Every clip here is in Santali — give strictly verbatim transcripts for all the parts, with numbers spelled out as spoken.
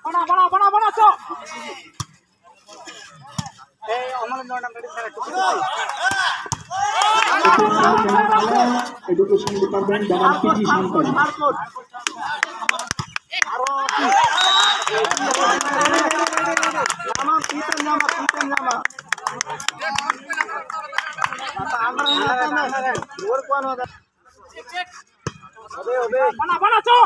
ᱵᱟᱲᱟ, ᱵᱟᱲᱟ, ᱵᱟᱲᱟ, ᱵᱟᱲᱟ, ᱪᱚ᱾ ᱮᱭ, ᱚᱢᱚᱞ ᱱᱚᱰᱮ ᱢᱤᱫᱴᱤᱡ ᱥᱟᱨᱟ ᱴᱩᱠᱩ ᱴᱩᱠᱩ᱾ Education Department ᱵᱟᱱᱟᱢ ᱯᱤ ᱡᱤ ᱥᱟᱱᱛᱟᱲᱤ᱾ ᱟᱨᱚ ᱧᱟᱢᱟ, ᱛᱤᱛᱮᱢ ᱧᱟᱢᱟ, ᱛᱤᱛᱮᱢ ᱧᱟᱢᱟ᱾ ᱟᱢ ᱨᱮᱱ, ᱟᱢ ᱨᱮᱱ᱾ ᱨᱩᱣᱟᱹᱲ ᱠᱚᱣᱟ ᱱᱚᱣᱟ ᱫᱚ᱾ ᱵᱟᱱᱟ, ᱵᱟᱱᱟ, ᱪᱚ!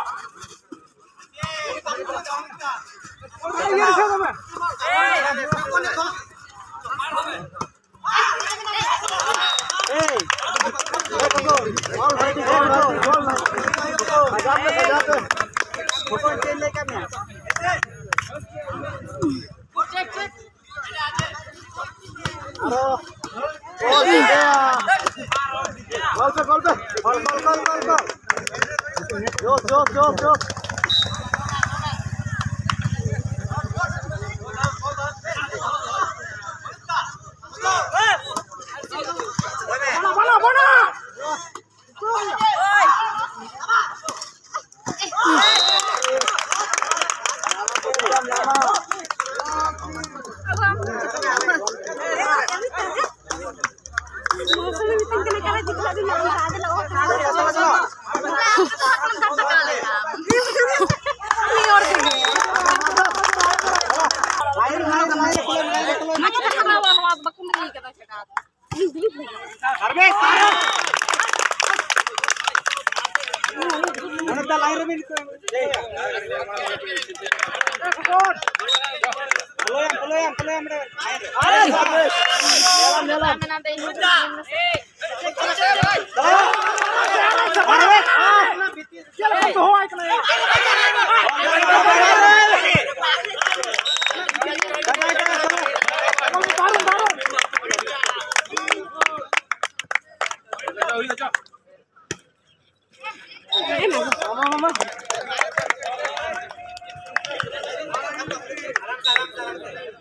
ᱟᱨᱚ ᱜᱳᱞ ᱯᱮ, ᱜᱳᱞ ᱯᱮ, ᱜᱳᱞ, ᱜᱳᱞ, ᱜᱳᱞ, ᱜᱳᱞ᱾ ᱡᱳᱥ, ᱡᱳᱥ, ᱡᱳᱥ, ᱡᱳᱥ᱾ ᱵᱟᱱᱟ, ᱵᱟᱱᱟ, ᱵᱟᱱᱟ᱾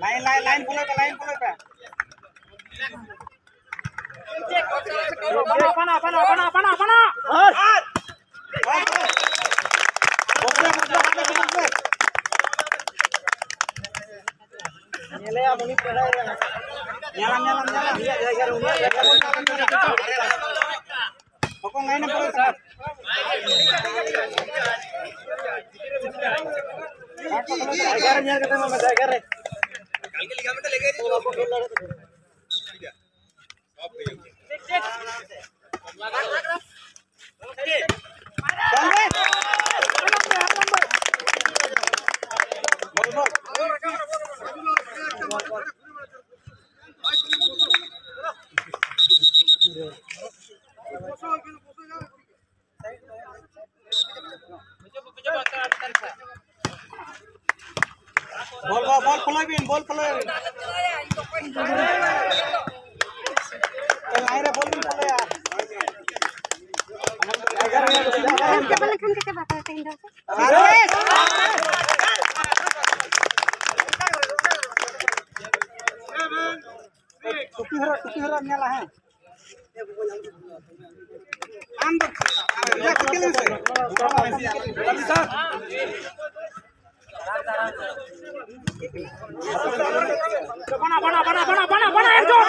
ᱞᱟᱭᱤᱱ, ᱞᱟᱭᱤᱱ, ᱞᱟᱭᱤᱱ ᱯᱷᱚᱞᱳᱭ ᱯᱮ, ᱞᱟᱭᱤᱱ ᱯᱷᱚᱞᱳᱭ ᱯᱮ᱾ ᱵᱟᱱᱟ, ᱵᱟᱱᱟ, ᱵᱟᱱᱟ, ᱵᱟᱱᱟ, ᱵᱟᱱᱟ, ᱵᱟᱱᱟ᱾ ᱵᱚᱠᱨᱮ, ᱵᱚᱠᱨᱮ, ᱦᱟᱸᱰᱮ ᱵᱚᱠᱨᱮ᱾ ᱧᱮᱞᱮᱭᱟ ᱩᱱᱤ ᱯᱮᱲᱟᱭ ᱧᱮᱞᱟᱢ, ᱧᱮᱞᱟᱢ, ᱧᱮᱞᱟᱢ, ᱩᱱᱤᱭᱟᱜ ᱡᱟᱭᱜᱟ ᱨᱮ, ᱩᱱᱤᱭᱟᱜ ᱡᱟᱭᱜᱟ ᱨᱮ᱾ ᱦᱚᱯᱚᱱ ᱞᱟᱭᱤᱱ ᱮ ᱯᱩᱨᱟᱹᱣ ᱠᱟᱜᱼᱟ᱾ ᱡᱟᱭᱜᱟ ᱨᱮ ᱧᱮᱞ ᱠᱟᱛᱮ ᱢᱟ, ᱡᱟᱭᱜᱟ ᱨᱮ᱾ ᱵᱚᱞ, ᱵᱚᱞ, ᱵᱚᱞ ᱯᱷᱚᱞᱚᱭ ᱵᱤᱱ, ᱵᱚᱞ ᱯᱷᱚᱞᱚᱭ ᱵᱤᱱ᱾ ᱞᱟᱭᱤᱱ ᱨᱮ ᱵᱚᱞ ᱵᱤᱱ ᱯᱷᱚᱞᱚᱭᱟ᱾ ᱪᱟᱵᱟ ᱞᱮᱱᱠᱷᱟᱱ ᱜᱮ ᱪᱟᱵᱟ ᱠᱚᱜᱼᱟ ᱛᱮᱦᱮᱧ ᱫᱚ᱾ ᱴᱩᱯᱤ ᱦᱚᱨᱚᱜ, ᱴᱩᱯᱤ ᱦᱚᱨᱚᱜ ᱧᱮᱞᱟ, ᱦᱮᱸ᱾ ᱟᱢ ᱫᱚ, ᱤᱭᱟᱹ ᱠᱚ ᱠᱷᱮᱞ ᱢᱮᱥᱮ᱾ ᱵᱟᱱᱟ, ᱵᱟᱱᱟ, ᱵᱟᱱᱟ, ᱮᱠᱫᱚᱢ᱾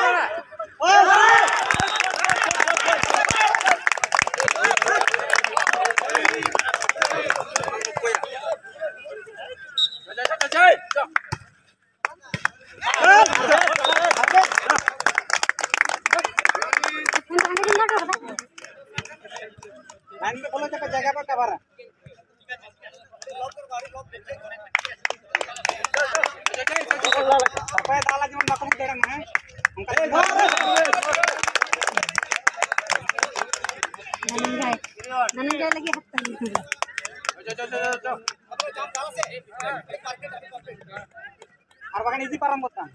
ᱞᱟᱭᱤᱱ ᱯᱮ ᱯᱷᱚᱞᱳ ᱪᱟᱯᱮ, ᱡᱟᱭᱜᱟ ᱯᱮ ᱠᱟᱵᱷᱟᱨᱟ᱾ ᱚᱠᱚᱭ ᱫᱟᱞᱟ ᱡᱮᱢᱚᱱ ᱵᱟᱠᱚ ᱵᱩᱡᱽ ᱫᱟᱲᱮᱭᱟᱜ ᱢᱟ, ᱦᱮᱸ? ᱚᱱᱠᱟ ᱫᱷᱟᱱᱚᱱᱡᱚᱭ, ᱫᱷᱟᱱᱚᱱᱡᱚᱭ ᱞᱟᱹᱜᱤᱫ ᱦᱟᱛᱟᱣ᱾ ᱟᱨ ᱵᱟᱠᱷᱟᱱ ᱤᱫᱤ ᱯᱟᱨᱚᱢ ᱜᱚᱫ ᱠᱟᱢ᱾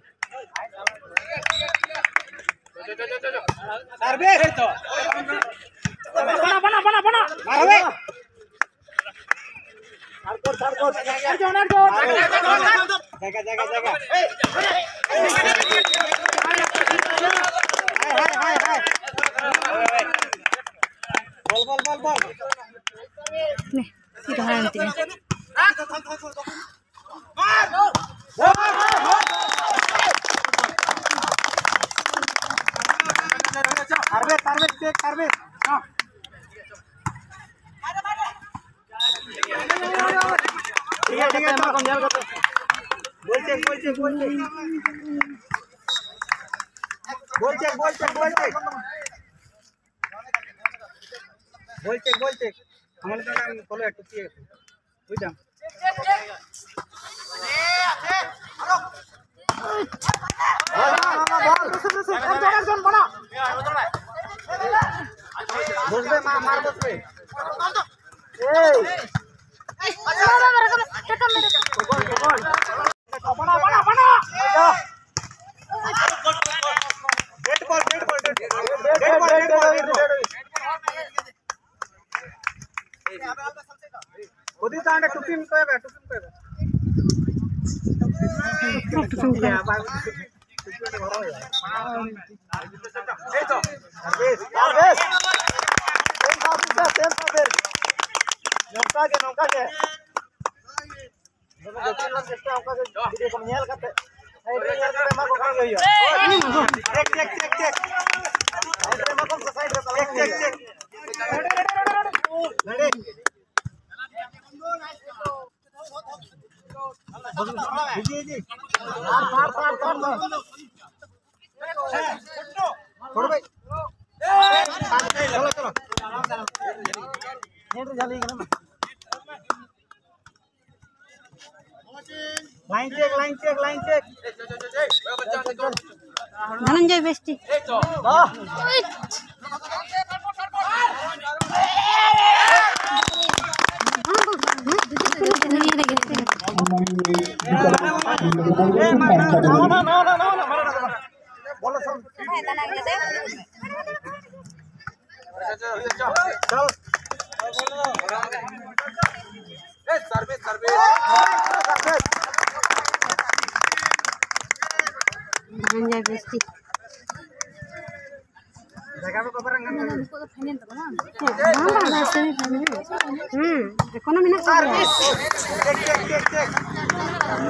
ᱥᱟᱨᱵᱷᱤᱥ᱾ ᱵᱟᱱᱟ, ᱵᱟᱱᱟ, ᱵᱟᱱᱟ, ᱵᱟᱱᱟ᱾ ᱢᱟᱨᱦᱟᱣᱮ᱾ ᱟᱨ ᱜᱚᱰ, ᱟᱨ ᱜᱚᱰ᱾ ᱮᱠᱫᱚᱢ, ᱮᱠᱫᱚᱢ᱾ ᱡᱟᱭᱜᱟ, ᱡᱟᱭᱜᱟ, ᱡᱟᱭᱜᱟ᱾ ᱦᱟᱭ, ᱦᱟᱭ, ᱦᱟᱭ, ᱦᱟᱭ᱾ ᱵᱚᱞ, ᱵᱚᱞ, ᱵᱚᱞ, ᱵᱚᱞ᱾ ᱱᱮ, ᱪᱮᱫ ᱦᱟᱨᱟᱭᱮᱱ ᱛᱤᱧᱟ? ᱛᱷᱟᱢ, ᱛᱷᱟᱢ, ᱛᱷᱟᱢ, ᱛᱷᱟᱢ᱾ ᱢᱟᱨ! ᱢᱟᱨ! ᱢᱟᱨ! ᱢᱟᱨ! ᱴᱷᱤᱠ ᱜᱮᱭᱟ, ᱛᱚ᱾ ᱵᱚᱞ ᱪᱮᱠ, ᱵᱚᱞ ᱪᱮᱠ, ᱵᱚᱞ ᱪᱮᱠ᱾ ᱵᱚᱞ ᱪᱮᱠ, ᱵᱚᱞ ᱪᱮᱠ, ᱵᱚᱞ ᱪᱮᱠ᱾ ᱵᱚᱞ ᱪᱮᱠ, ᱵᱚᱞ ᱪᱮᱠ᱾ ᱦᱟᱢᱟᱞ ᱠᱟᱱᱟ, ᱯᱷᱚᱞᱚᱭᱟ, ᱴᱩᱠᱤᱭᱟ᱾ ᱵᱩᱡᱷᱟᱹᱣ? ᱵᱚᱞ, ᱵᱚᱞ, ᱵᱚᱞ᱾ ᱵᱚᱞ ᱫᱮ, ᱢᱟ, ᱢᱟᱨ ᱵᱚᱞ ᱯᱮ᱾ ᱮᱭ᱾ ᱵᱚᱞ, ᱵᱚᱞ, ᱵᱚᱞ᱾ ᱵᱮᱴ ᱵᱚᱞ, ᱵᱮᱴ ᱵᱚᱞ, ᱵᱮᱴ ᱵᱚᱞ᱾ ᱵᱮᱴ ᱵᱚᱞ, ᱵᱮᱴ ᱵᱚᱞ, ᱵᱮᱴ ᱵᱚᱞ᱾ ᱠᱚᱫᱤ ᱛᱟᱦᱚᱞᱮ ᱴᱩᱯᱤᱢ ᱠᱚᱭᱚᱜᱟ, ᱴᱩᱯᱤᱢ ᱠᱚᱭᱚᱜᱟ᱾ ᱴᱩᱯᱤᱢ ᱠᱚᱭᱚᱜᱟ᱾ ᱱᱚᱝᱠᱟ ᱜᱮ, ᱱᱚᱝᱠᱟ ᱜᱮ᱾ ᱡᱚᱛᱚ ᱡᱚᱛᱚ ᱞᱟᱝ ᱪᱮᱥᱴᱟᱭᱟ, ᱚᱱᱠᱟ ᱜᱮ ᱵᱷᱤᱰᱤᱭᱳ ᱠᱚ ᱧᱮᱞ ᱠᱟᱛᱮ, ᱥᱟᱭᱤᱰ ᱨᱮ ᱧᱮᱞ ᱠᱟᱛᱮ ᱮᱢᱟ ᱠᱚ ᱠᱷᱟᱱ ᱜᱮ ᱦᱩᱭᱩᱜᱼᱟ᱾ ᱴᱷᱤᱠ, ᱴᱷᱤᱠ, ᱴᱷᱤᱠ, ᱴᱷᱤᱠ᱾ ᱥᱟᱭᱤᱰ ᱨᱮ ᱮᱢᱟ ᱠᱚᱢ ᱥᱮ, ᱥᱟᱭᱤᱰ ᱨᱮ ᱛᱟᱞᱟ ᱨᱮ ᱦᱩᱭᱩᱜᱼᱟ᱾ ᱵᱷᱤᱡᱤ, ᱵᱷᱤᱡᱤ᱾ ᱟᱨ, ᱟᱨ, ᱟᱨ, ᱟᱨ᱾ ᱪᱚᱞᱚ, ᱪᱚᱞᱚ᱾ ᱱᱮᱴ ᱨᱮ ᱡᱷᱟᱹᱞᱤ ᱠᱟᱱᱟ᱾ Line check, line check, line check. ᱫᱷᱚᱱᱚᱱᱡᱚᱭ ᱵᱮᱥᱴᱤ᱾ ᱵᱟᱦ᱾ ᱫᱷᱚᱱᱚᱱᱡᱚᱭ ᱵᱮᱥᱴᱤ᱾ ᱦᱩᱸ, ᱮᱠᱷᱚᱱᱳ ᱢᱮᱱᱟᱜ ᱠᱚ ᱜᱮᱭᱟ᱾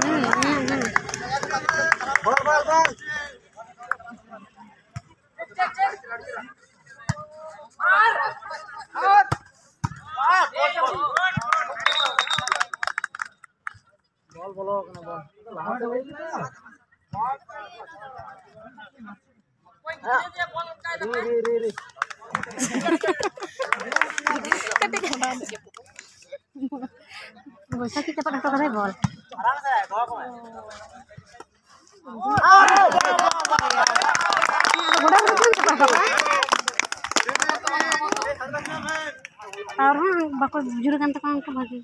ᱦᱩᱸ, ᱦᱩᱸ, ᱦᱩᱸ᱾ ᱵᱚᱞ ᱵᱚᱞᱚ ᱠᱟᱱᱟ, ᱵᱚᱞ ᱞᱟᱦᱟ ᱥᱮᱫ ᱦᱮᱡ ᱠᱟᱱᱟ᱾ ᱨᱤ, ᱨᱤ, ᱨᱤ, ᱨᱤ᱾ ᱵᱳᱭᱥᱟᱠᱷᱤ ᱪᱟᱯᱟᱫ ᱦᱚᱴᱚ ᱠᱟᱫᱟᱭ ᱵᱚᱞ᱾ ᱟᱫᱚ ᱜᱚᱰᱟ ᱨᱮᱫᱚ ᱪᱮᱫ ᱮᱢ ᱪᱟᱯᱟᱫ ᱦᱚᱴᱚ ᱠᱟᱜᱼᱟ? ᱛᱟᱣ ᱨᱮᱦᱚᱸ ᱵᱟᱠᱚ ᱡᱩᱨ ᱟᱠᱟᱱ ᱛᱟᱠᱚᱣᱟ ᱩᱱᱠᱩ ᱵᱷᱟᱜᱮ᱾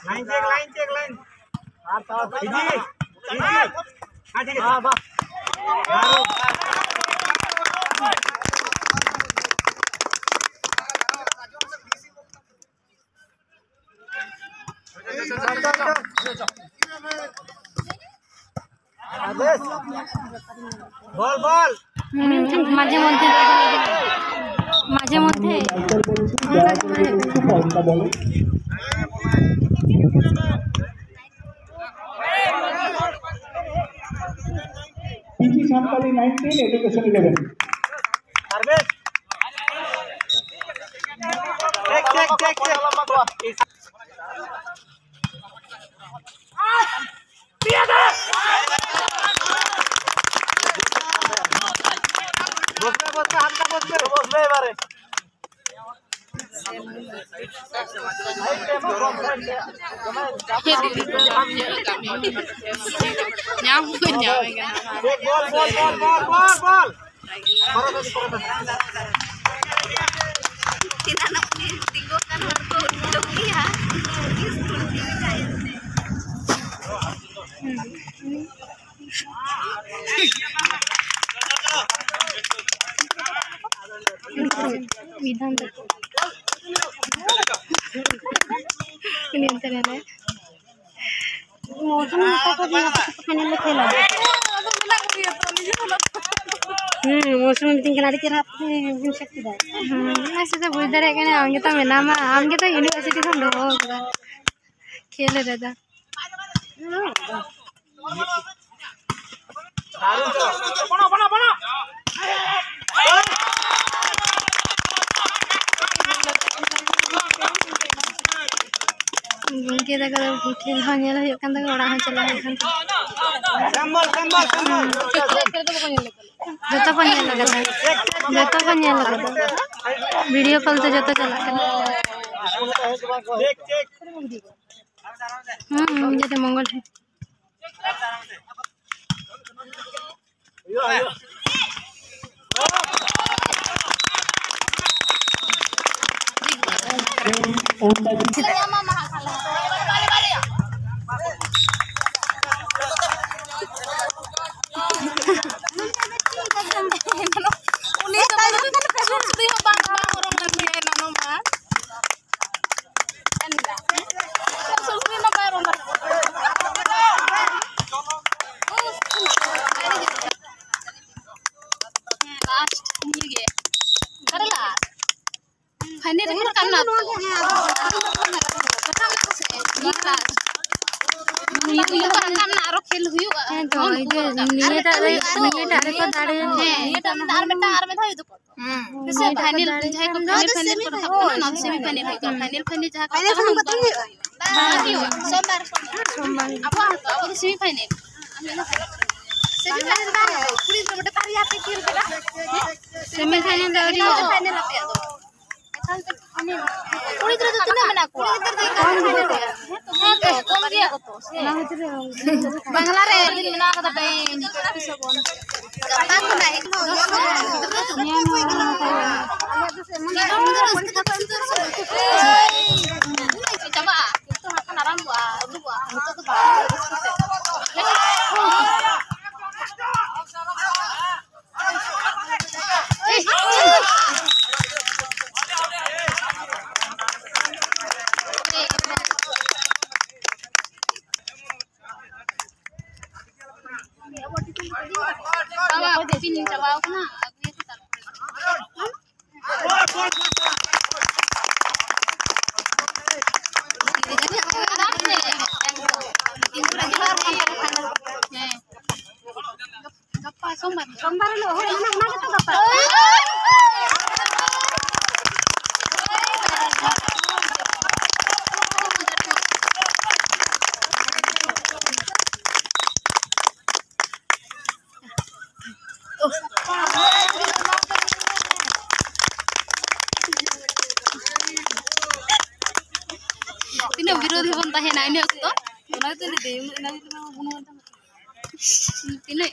Line check, line check, line. Easy, easy. ᱦᱮᱸ, ᱴᱷᱤᱠ ᱟᱪᱷᱮ᱾ ᱵᱚᱞ, ᱵᱚᱞ᱾ ᱦᱩᱸ, ᱢᱟᱡᱷᱮ ᱢᱚᱫᱽᱫᱷᱮ, ᱢᱟᱡᱷᱮ ᱢᱚᱫᱽᱫᱷᱮ᱾ PG Santali nineteen education eleven. ᱴᱷᱤᱠ, ᱴᱷᱤᱠ, ᱴᱷᱤᱠ, ᱴᱷᱤᱠ। বসবে, বসবে, হালকা বসবে, বসবে এবারে। ᱧᱟᱢ ᱠᱚ ᱧᱟᱢᱮ ᱠᱟᱱᱟ᱾ ᱵᱚᱞ, ᱵᱚᱞ, ᱵᱚᱞ, ᱵᱚᱞ, ᱵᱚᱞ, ᱵᱚᱞ᱾ ᱛᱤᱱᱟᱹᱜ ᱩᱱᱤ ᱛᱤᱸᱜᱩ ᱟᱠᱟᱱ ᱦᱚᱲ ᱠᱚ ᱩᱰᱩᱠ ᱜᱮᱭᱟ᱾ ᱤᱥᱠᱩᱞ ᱛᱤᱸᱜᱩ ᱠᱟᱭ ᱮᱱᱛᱮ᱾ ᱢᱤᱫ ᱫᱷᱟᱣ ᱫᱚ ᱩᱱᱤ ᱚᱱᱛᱮ ᱨᱮ ᱢᱳᱥᱩᱢ ᱢᱮᱛᱟ ᱠᱚ ᱡᱮ ᱦᱟᱯᱮ ᱥᱮ final ᱞᱮ ᱠᱷᱮᱞᱟ᱾ ᱦᱩᱸ, ᱢᱳᱥᱩᱢ ᱢᱤᱛᱟᱹᱧ ᱠᱟᱱᱟ, "ᱟᱹᱰᱤ ᱪᱮᱦᱨᱟ ᱯᱮ ᱵᱤᱱ ᱥᱮᱴ ᱠᱮᱫᱟ᱾" ᱦᱩᱸ, ᱟᱨ ᱥᱮ ᱵᱩᱡᱽ ᱫᱟᱲᱮᱭᱟᱜ ᱠᱟᱱᱟ, ᱟᱢ ᱜᱮᱛᱚ ᱢᱮᱱᱟᱢᱟ, ᱟᱢ ᱜᱮᱛᱚ university ᱠᱷᱚᱱ ᱫᱚᱦᱚ ᱠᱟᱫᱟ ᱠᱷᱮᱞ ᱨᱮᱫᱚ᱾ ᱠᱮᱫᱟ ᱠᱚ, ᱠᱷᱮᱞ ᱦᱚᱸ ᱧᱮᱞ ᱦᱩᱭᱩᱜ ᱠᱟᱱ ᱛᱟᱠᱚᱣᱟ, ᱚᱲᱟᱜ ᱦᱚᱸ ᱪᱟᱞᱟᱣ ᱦᱩᱭᱩᱜ ᱠᱟᱱ ᱛᱟᱠᱚᱣᱟ᱾ ᱡᱚᱛᱚ ᱠᱚ ᱧᱮᱞ ᱟᱠᱟᱫᱟ, ᱡᱚᱛᱚ ᱠᱚ ᱧᱮᱞ ᱟᱠᱟᱫᱟ᱾ ᱵᱷᱤᱰᱤᱭᱳ ᱠᱚᱞ ᱛᱮ ᱡᱚᱛᱚ ᱪᱟᱞᱟᱜ ᱠᱟᱱᱟ᱾ ᱦᱩᱸ, ᱦᱩᱸ, ᱡᱮᱛᱮ ᱢᱚᱝᱜᱚᱞ ᱴᱷᱮᱱ᱾ ᱩᱱᱤ ᱫᱚ ᱥᱩᱫ ᱥᱩᱫᱤ ᱦᱚᱸ ᱵᱟᱝ, ᱵᱟᱝ ᱚᱨᱚᱝ ᱠᱟᱱ ᱛᱟᱭᱟ ᱱᱟᱱᱩ ᱢᱟ᱾ ᱥᱩᱫ ᱥᱩᱫᱤ ᱢᱟ ᱵᱟᱭ ᱚᱨᱚᱝ ᱠᱟᱱ᱾ ᱞᱟᱥᱴ ᱱᱤᱭᱟᱹ ᱜᱮ᱾ ᱚᱠᱟᱨᱮ ᱞᱟᱥᱴ? ᱯᱷᱟᱭᱱᱮᱞ ᱨᱮᱜᱮ ᱨᱟᱠᱟᱵ ᱮᱱᱟ ᱛᱚ᱾ ᱨᱟᱠᱟᱵ ᱮᱱᱟ ᱠᱚ ᱥᱮ? ᱱᱤᱭᱟᱹ ᱞᱟᱥᱴ᱾ ᱱᱤᱭᱟᱹ ᱠᱚ ᱨᱟᱠᱟᱵ ᱮᱱᱟ, ᱟᱨᱚ ᱠᱷᱮᱞ ᱦᱩᱭᱩᱜᱼᱟ᱾ ᱦᱮᱸ ᱛᱚ, ᱮᱢᱚᱱ ᱤᱭᱟᱹ, ᱠᱚ ᱨᱟᱠᱟᱵ ᱮᱱᱟ᱾ ᱱᱤᱭᱟᱹᱴᱟᱜ ᱨᱮ, ᱱᱤᱭᱟᱹᱴᱟᱜ ᱨᱮᱠᱚ ᱫᱟᱲᱮᱭᱮᱱᱟ᱾ ᱦᱮᱸ, ᱱᱤᱭᱟᱹᱴᱟᱜ ᱢᱮᱱᱟᱜᱼᱟ, ᱟᱨ ᱢᱤᱫᱴᱟᱝ, ᱟᱨ ᱢᱤᱫ ᱫᱷᱟᱣ ᱦᱩᱭᱩᱜ ᱛᱟᱠᱚᱣᱟ᱾ ᱦᱮᱸ᱾ ᱦᱮᱸᱥᱮ, ᱯᱷᱟᱭᱱᱮᱞ ᱡᱟᱦᱟᱸᱭ ᱠᱚ ᱯᱷᱟᱭᱱᱮᱞ ᱯᱷᱟᱭᱱᱮᱞ ᱠᱚ ᱨᱟᱠᱟᱵ ᱠᱟᱱᱟ, ᱚᱱᱟ ᱫᱚ ᱥᱮᱢᱤ ᱯᱷᱟᱭᱱᱮᱞ ᱦᱩᱭᱩᱜ ᱠᱟᱱᱟ᱾ ᱯᱷᱟᱭᱱᱮᱞ ᱯᱷᱟᱭᱱᱮᱞ ᱡᱟᱦᱟᱸ ᱠᱚ ᱯᱷᱟᱭᱱᱮᱞ ᱨᱟᱠᱟᱵ ᱠᱷᱟᱱ ᱠᱟᱱᱟ, ᱵᱟᱝ ᱦᱩᱭᱩᱜᱼᱟ᱾ ᱥᱳᱢᱵᱟᱨ, ᱥᱳᱢᱵᱟᱨ᱾ ᱟᱵᱚᱣᱟᱜ ᱦᱚᱸᱛᱚ, ᱟᱵᱚ ᱫᱚ ᱥᱮᱢᱤ ᱯᱷᱟᱭᱱᱮᱞ᱾ ᱥᱮᱢᱤ ᱯᱷᱟᱭᱱᱮᱞ ᱵᱟᱝ, ᱠᱩᱲᱤ ᱜᱤᱫᱽᱨᱟᱹ ᱢᱤᱫᱴᱮᱱ ᱵᱟᱨᱭᱟ ᱯᱮ ᱠᱷᱮᱞ ᱠᱮᱫᱟ᱾ ᱥᱮᱢᱤ ᱯᱷᱟᱭᱱᱮᱞ ᱫᱚ ᱟᱹᱣᱨᱤ ᱦᱩᱭᱩᱜᱼᱟ᱾ ᱯᱷᱟᱭᱱᱮᱞ ᱟᱯᱮᱭᱟᱜ ᱫᱚ᱾ ᱠᱩᱲᱤ ᱜᱤᱫᱽᱨᱟᱹ ᱫᱚ ᱛᱤᱱᱟᱹᱜ ᱢᱮᱱᱟᱜ ᱠᱚᱣᱟ? ᱠᱚᱢ ᱜᱮ᱾ ᱦᱮᱸ ᱛᱚ, ᱠᱚᱢ ᱜᱮᱭᱟ ᱠᱚ ᱛᱚ, ᱥᱮ? ᱚᱱᱟ ᱠᱷᱟᱹᱛᱤᱨ ᱵᱟᱝᱞᱟ ᱨᱮ ᱫᱤᱱ ᱢᱮᱱᱟᱜ ᱠᱟᱫᱟ ᱴᱟᱭᱤᱢ᱾ ᱜᱟᱯᱟ ᱠᱷᱚᱱᱟᱜ ᱮᱠᱫᱚᱢ ᱧᱮᱞ ᱦᱚᱸ ᱵᱟᱝ ᱦᱩᱭᱩᱜ ᱠᱟᱱᱟ᱾ ᱪᱟᱵᱟᱜᱼᱟ᱾ ᱱᱤᱛᱚᱜ ᱦᱟᱸᱜ ᱠᱷᱟᱱ ᱟᱨᱟᱢᱵᱚᱜᱼᱟ, ᱩᱰᱩᱠᱚᱜᱼᱟ᱾ ᱱᱤᱛᱚᱜ ᱫᱚ ᱵᱟᱝ᱾ ᱵᱟᱵᱟ, ᱴᱤᱯᱷᱤᱱ ᱪᱟᱵᱟᱣ ᱠᱟᱱᱟ, ᱟᱹᱜᱩᱭᱟᱯᱮ ᱛᱟᱨᱯᱚᱨᱮ᱾ ᱵᱤᱨᱳᱫᱷᱤ ᱵᱚᱱ ᱛᱟᱦᱮᱱᱟ ᱤᱱᱟᱹ ᱚᱠᱛᱚ᱾ ᱚᱱᱟ ᱜᱮᱛᱚ ᱞᱟᱹᱭ ᱫᱟᱹᱧ, ᱩᱱᱟᱹᱜ ᱮᱱᱟᱝ ᱨᱮᱢᱟ ᱵᱟᱹᱱᱩᱜ ᱟᱱ ᱛᱟᱢᱟ᱾ ᱛᱤᱱᱟᱹᱜ?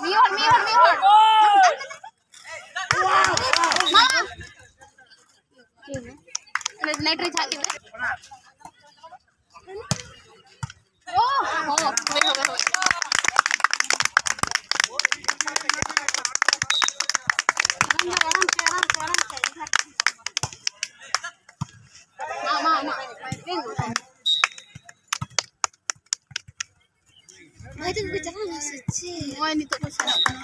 ᱢᱤᱫ ᱦᱚᱲ, ᱢᱤᱫ ᱦᱚᱲ, ᱢᱤᱫ ᱦᱚᱲ᱾ ᱢᱟᱢᱟ᱾ ᱱᱮᱴ ᱨᱮ ᱡᱷᱟᱜ ᱠᱮᱫᱟ᱾ ᱳ, ᱦᱳ, ᱦᱳᱭ, ᱦᱳᱭ, ᱦᱳᱭ᱾ ᱢᱟ, ᱢᱟ, ᱢᱟ᱾ ᱵᱷᱟᱹᱭ ᱛᱟᱠᱚ ᱠᱚ ᱪᱟᱞᱟᱣ ᱮᱱᱟ ᱥᱮ ᱪᱮᱫ? ᱱᱚᱜᱼᱚᱭ ᱱᱤᱛᱚᱜ ᱠᱚ ᱪᱟᱞᱟᱜ ᱠᱟᱱᱟ᱾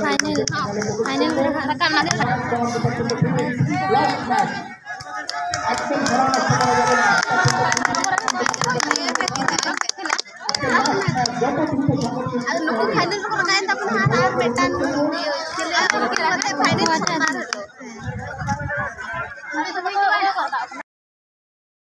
ᱯᱷᱟᱭᱱᱮᱞ, ᱯᱷᱟᱭᱱᱮᱞ ᱨᱮ ᱦᱟᱸᱜ ᱨᱟᱠᱟᱵ ᱱᱟ᱾ ᱟᱫᱚ ᱱᱩᱠᱩ ᱯᱷᱟᱭᱱᱮᱞ ᱨᱮᱠᱚ ᱨᱟᱠᱟᱵ ᱮᱱ ᱛᱟᱵᱚᱱᱟ, ᱟᱨ ᱢᱤᱫᱴᱟᱝ ᱤᱭᱟᱹ ᱠᱷᱮᱞᱳᱭᱟᱹ ᱠᱚ ᱨᱟᱠᱟᱵ ᱮᱱᱟ᱾